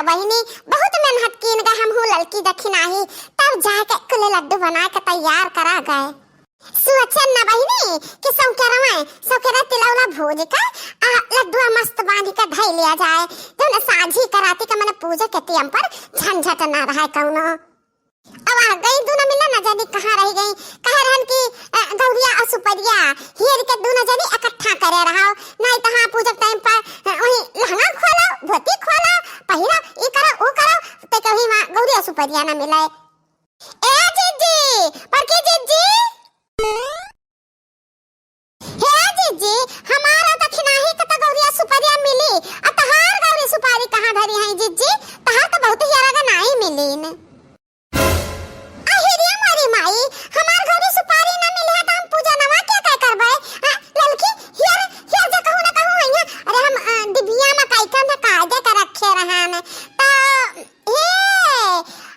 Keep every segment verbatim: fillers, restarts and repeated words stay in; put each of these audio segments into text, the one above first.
बहिनी, बहुत मेहनत कीन गए हमहू ललकी दखिनाही, तब जाके कुल लड्डू बनाए के तैयार करा गए। सोचन ना बहिनी कि सौकेरवा, सौकेरा तिलौला भूज के आ लड्डुआ मस्त बांध के धई लिया जाए, जौन साझी कराती के मने पूजा के टेम पर झंझट ना रहे कौनो। अब आ गई दुनो मिला ना जानी कहाँ रह गई, कहे रहन कि अ, गौरिया और सुपरिया हेर के दुनो जनी इकट्ठा करे रहो, नहीं तो हाँ पूजा के टाइम पर अ, वही लहंगा खोलो, धोती खोलो, पहिरो, ई करो, ऊ करो, तो कहीं वहाँ गौरिया सुपरिया ना मिले। ए जिज्जी, बड़की जिज्जी, हे जिज्जी, हमारा दखिनाही के तो गौरिया सुपरिया मिली, आ तहार गौरी सुपारी कहाँ धरी है जिज्जी? तहार तो बहुत हियरा गा नाई मिलीन। अहिरे मोरी माई, हमार गौरी सुपारी ना मिली है तो हम पूजा नवा क्या क्या करबे? आ, ललकी, हियर, हियर जा कहूँ ना कहूँ है। अरे हम अ, डिबिया में काई का ना कायदे का रखे रहन। तो ए,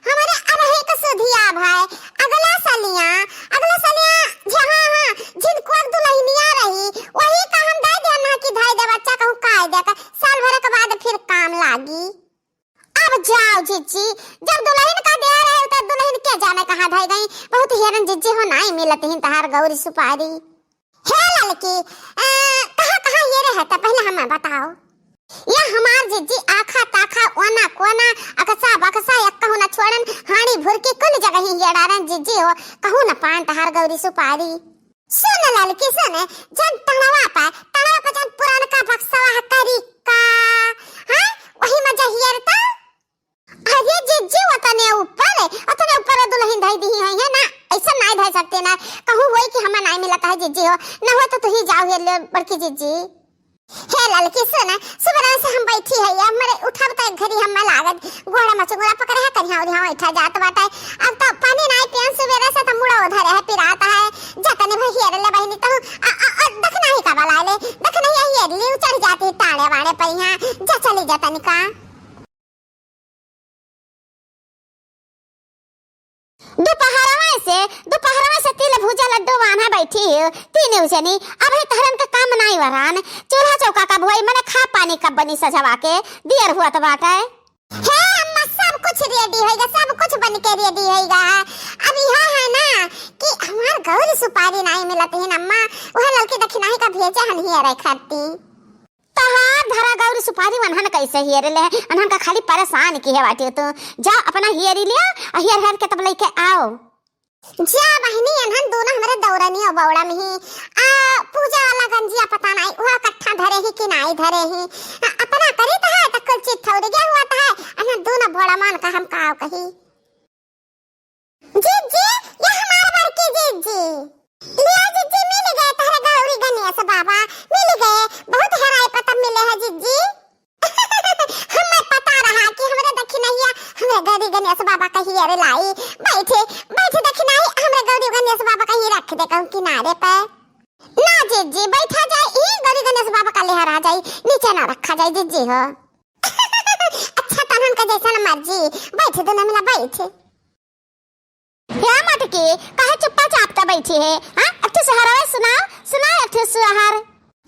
हमरे अबहे क सुधिया भाई, अगला सलिया, अगला सलिया, जे हाँ, हाँ, जिनको एक दुलहिनिया रही, वही का हम दे देना कि धई दे बच्चा कहूँ काय दे का, साल भर के बाद फिर काम लागी। अब जाओ जिज्जी, जब दुलहिन का दे रहे हो तो दुलहिन के जाने कहाँ धई गई, बहुत हेरन जिज्जी हो नाई मिलत हिन तहार गौरी सुपारी। हे ललकी, अ, कहाँ, कहाँ हेरे है त पहले हमें बताओ। या हमार जिज्जी आखा ताखा ओना कोना अकसा बकसा या कहूँ न छोड़न, हाड़ी भुरकी कुल जगह ही हेरारन जिज्जी हो, कहूँ न पान तहार गौरी सुपारी। सुन ललकी सुन, जन टंगवा पर, टंगवा पर जन पुरान का बक्सवा है करी का, हाँ, वही में जहियर त अरे जिज्जी, ओतने ऊपर, ओतने ऊपर दुलहिन धई दिही होई है ना, ऐसा नाई धई सकते ना। कहूँ होई कि हमें नाई मिलत है जिज्जी हो, ना हो तो तू ही जाओ हेर ले बड़की जिज्जी। हे ललकी सुन, सुबह से हम बैठी है, ये हमरे उठब तो एक घड़ी हमें लागत, गोड़ा मचुंगड़ा पकड़े है, करिया उरिया उठा जात बाटे। अब तो पानी नाई पियन सुबह से, तो मुड़ा उधर है, पिरात है, जतने भाई हेर ले बहिनी, तो आ, आ, आ, दखिनाही का बला ले, दखिनाही हेर ली, चढ़ जाती ताड़े वाड़े पर यहाँ, जा चली जा तनिका। दोपहरवा से, दोपहरवा से तिल भूजा लड्डू बान्हा बैठी हो, तीनों जनी, अबही तहरन का काम नाई वरान, चूल्हा चौका कब होई, मने खा पानी कब बनी सजवा के, दियर हुआ त बाटे। हे अम्मा, सब कुछ ready होइगा, सब कुछ बन के ready होइगा। अब यह है ना कि हमार गौरी सुपारी नाई मिलत हिन अम्मा, वह ललकी दखिनाही का भेजे हन हियरे खाती। तहार धरा गौरी सुपारी वनहन कैसे हियर ले? अनहन का खाली परेशान की है बाटी तू। जा अपना हियरी लिया, आ हियर हियर के तब लेके आओ। जा बहिनी, अनहन दोनों हमरे दौरनी और बौड़ा में ही। आ, पूजा वाला गंजिया पता नाई, वह कट्ठा धरे ही कि नाई धरे ही। आ, अपना करी त है, त कुल चिट्ठौरी गया हुआ त है। अनहन दोनों बौड़ा मान का हम काव कही। जिज्जी, ये हमार बड़की जिज्जी। लिया जिज्जी, मिल गए तहरे गौरी गणेश बाबा, मिल गए। बहुत हेराए पता मिले है जिज्जी। हमें पता रहा कि हमरे दखिनैया, हमरे गौरी गणेश बाबा कहिए रे लाई। बैठे, बैठे दखिनाई, हमरे गौरी गणेश बाबा कहीं रख दे कहूँ किनारे पे। ना जिज्जी, बैठा जाए, ई गौरी गणेश बाबा का लेहरा जाए, नीचे ना रखा जाए जिज्जी हो। अच्छा, तनहन का जैसन मर्जी, बैठ दोनों मिला बैठ। या मटकी, काहे चुप्पा चाप के बैठी है? हाँ, एक ठो सुहरवा सुनाओ, सुनाओ एक ठो सुहर।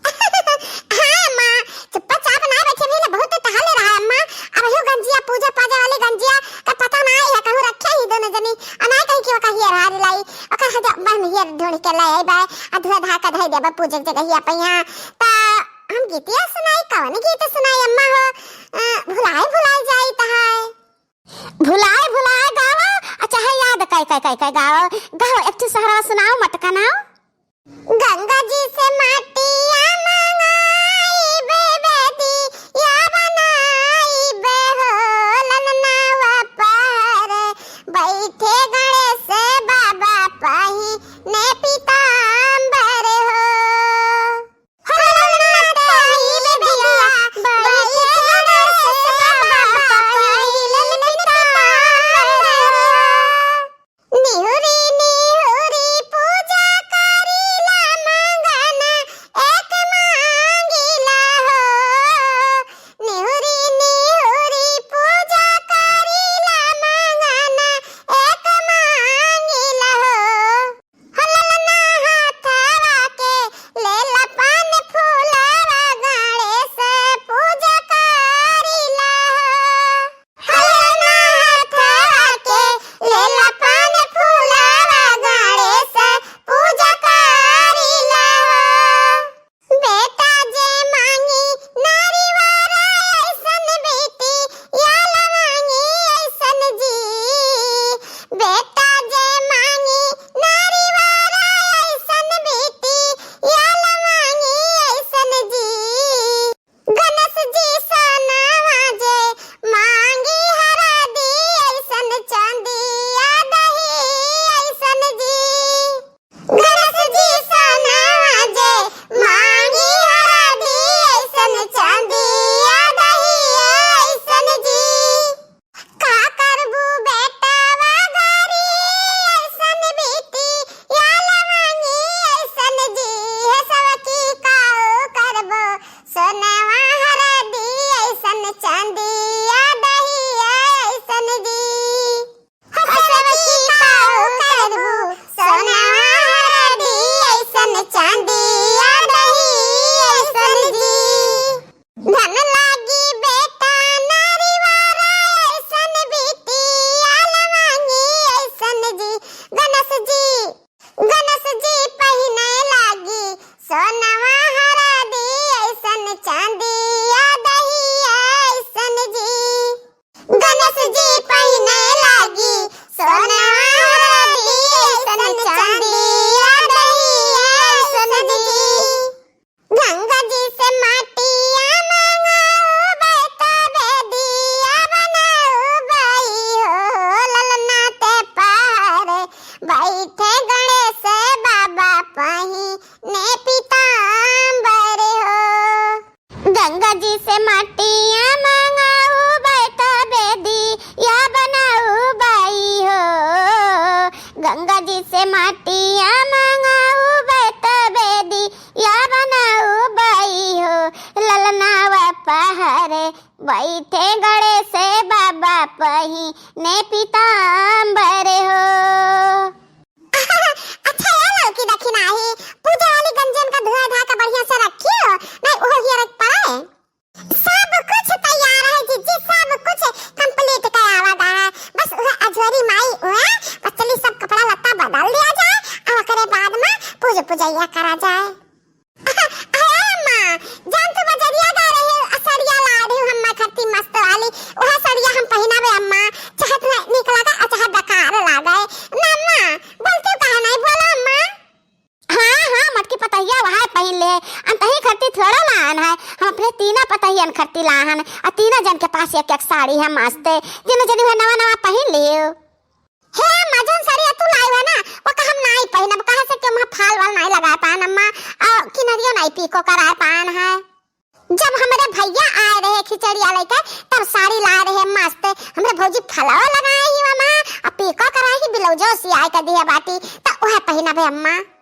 हाँ अम्मा, चुप्पा चाप ना बैठे भी ना, बहुत टहल रहा है अम्मा। अब यो गंजिया, पूजा पाजा वाली गंजिया का पता ना है, कहूँ रखे ही दोनों जनी, अनाय कहीं कि वो कहीं हार लाई, ओकर हजा बहन हियर ढूंढ के ले आई बा, आ धुआ धा के धई देबा पूजा के जगह ही अपन यहाँ। ता हम गीतिया सुनाई, कौन गीत सुनाई अम्मा हो? अ, भुलाए भुलाए जाई तहाय। भुलाए भुलाए गावा, आ चाहे याद कई कई कई कई गावा, गावा, एक ठो सहरवा सुनाओ, मटका नाओ। गंगा जी से माटिया मंगाई बे बेदिया बनाई बे हो, ललनावा पर बैठे गणेश बाबा पहिने पीताम्बर हो। मटिया मंगाउबे तबे दिया बनाउबे हो, ललना वा पहरे बैठे गणेश बाबा पहिने पीताम्बर हो। अच्छा ए ललकी दखिनाही, पूजा वाली गंजन का धोए धा के बढ़िया से रखियो, नहीं उहो हियर पड़े। सब कुछ तैयार है जिज्जी, सब कुछ complete करावा गा है। बस उहे अजोरी माई उहे बस चली सब कपड़ा लत्ता बदल दिया जाए और ओकरे बाद में पूजा पूजैया करा जाए। अरे अम्मा, जान तू बजरिया गा रही हो, सड़िया ला रही हो हम्मा खत्ती मस्त वाली, उहे सड़िया हम पहिनाबे अम्मा, चाहे तुम्हें नीक लागे और चाहे बेकार लागे। ना अम्मा, बोलते हो कहा नहीं, बोलो अम्मा। हाँ, हाँ, मटकी पतहिया वहाए पहिन ले, अनतही खत्ती थोड़ा लान है, हम अपने तीना पतहियन खत्ती लाहन, आ तीना जन के पास एक एक साड़ी है मस्त, तीनों जनी वह नवा नवा पहिन लियो। हे अम्मा, जौन सड़िया तू लाई है ना, वो का हम नाई पहिनब, काहे से कि हम फाल वाल नाई लगाए पान अम्मा, आ किनरियो नाई पीको कराए पान है। जब हमरे भैया आए रहे खिचड़िया लेके, तब साड़ी लाए रहे मस्त। हमरे भौजी फलवा लगाए ही अम्मा, आ पीको कराए ही, ब्लाउजो सियाए के दिया बाटी, त उहे पहिनबे अम्मा।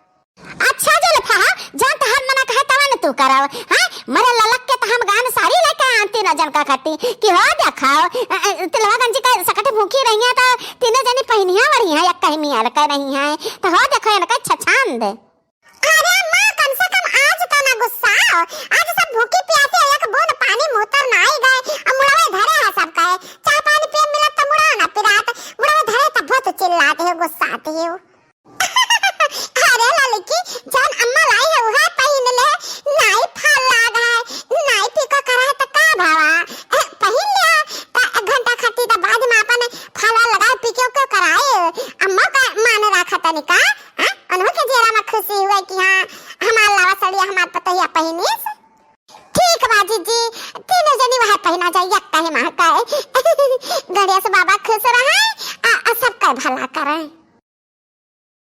अच्छा जो ले फहा, जौन तहार मना कहे तवन तू करव, हैं? मरे ललक के त हम गान साड़ी लेके आन तीनों जन का खत्ती, कि हो देखाओ, अ, अ, तिलवा गंजी का सकट भूखी रही है त तीनों जनी पहिनिया वरी है, एक कहीं मियार कर रही है, त हो देखो इनका छछान दे। अरे अम्मा, कम से कम आज तो ना गुस्साओ। आज सब भूखी प्यासे एक बूंद पानी मुँह तर ना आई गए। अब मुड़वे धरे है सब कहे। चाह पानी पिए मिलत तो मुड़ा ना पिरात। मुड़वे धरे तब बहुत चिल्लाते हो, गुस्साते हो। अरे ललकी, जौन अम्मा लाई है उहे पहिन ले। नाई फाल लाग है, नाई पीको करा है त का भावा? ए, पहिन ले। त एक घंटा खत्ती त बाद में अपन फाला लगाओ, पीको क्यों कराए? अम्मा का मान रखा तनिका। हाँ? उन्हों के जेरा में खुशी हुए कि हाँ, हमार लावा सड़िया हमार पतोहिया पहिनिस। ठीक बा जीजी, तीनों जनी वह पहिना जाए, एक कहे माँ का है। गणेश बाबा खुश रहे, आ, आ सबका भला करे।